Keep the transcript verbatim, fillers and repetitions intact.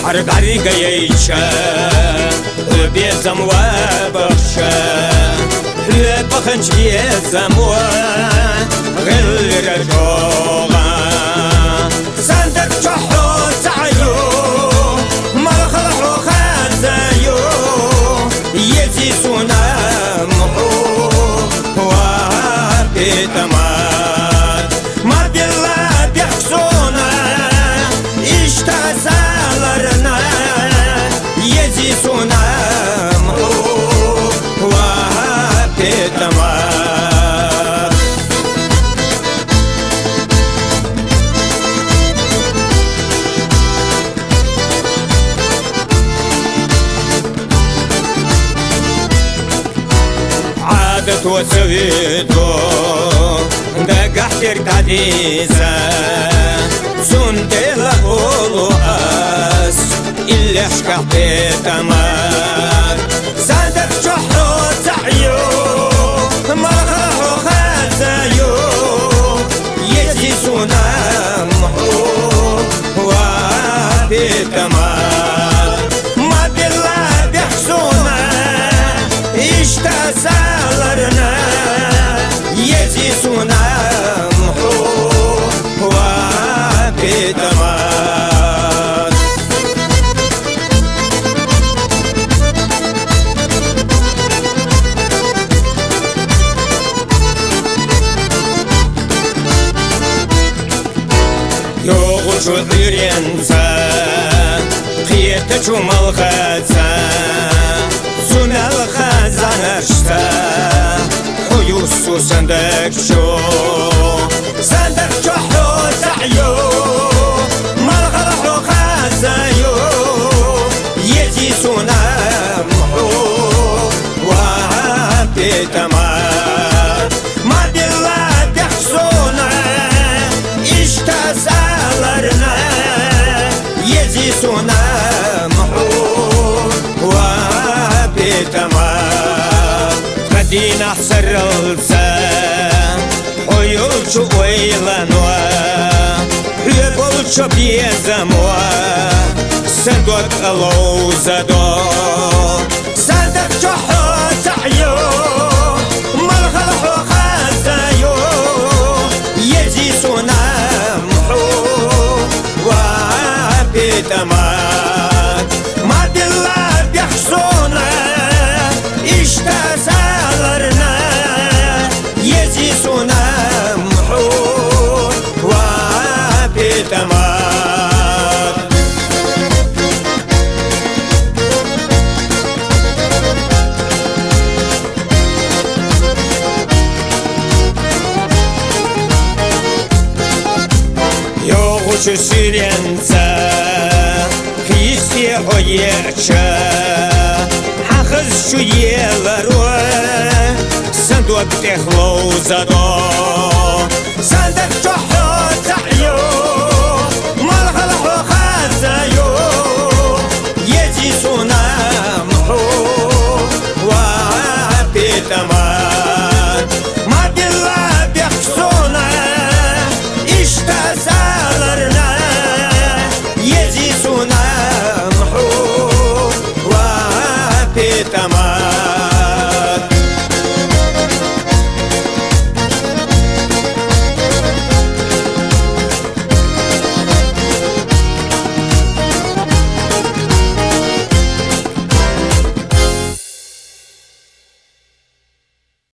Ӏарбаргайча, хьо безам ва бахша, хьо баханча безам ва, гӀиллера чӀоагӀа. Сандакъ чу хьо цаӀ ю, малхал хьо хаза ю, ези сона мухӀу ва питамат. Ма билла бехк сона, иштта заларна, ези сона мухӀу ва питамат. Ӏадат ва ца вуьту, дагахь дерг дӀадийца, цундела олу ас, иллешкахь питамат. Сандакъ чу хьо цаӀ ю, малхал хьо хаза ю, ези сона мухӀу ва питамат. Ма билла бехк сона, иштта заларна, ези сона мухӀу ва питамат. ЙогӀучу Ӏуьйренца, кхетачу малхаца, цу мел хазанашца, хьо юссу сандакъ чу. Сандакъ чу хьо цаӀ ю, малхал хьо хаза ю, ези сона мухӀу ва питамат. Ма билла бехк сона, иштта заларна, ези сона мухӀу ва питамат. Ткъа дийнахь сарралца, хьо йолчу ойланва, хьоьга болчу безам ва, сан дог ловзадо. Сандакъ чу хьо цаӀ ю, малхал хьо хаза ю, ези сона мухӀу ва питамат. Ма билла бехк сона, иштта заларна, ези сона мухӀу ва питамат. ЙогӀучу суьренца, хьийсте хьо еъча, хьан хазачу еларо, сан дог тӀехловзадо. Сандакъ чу хьо цаӀ ю, малхал хьо хаза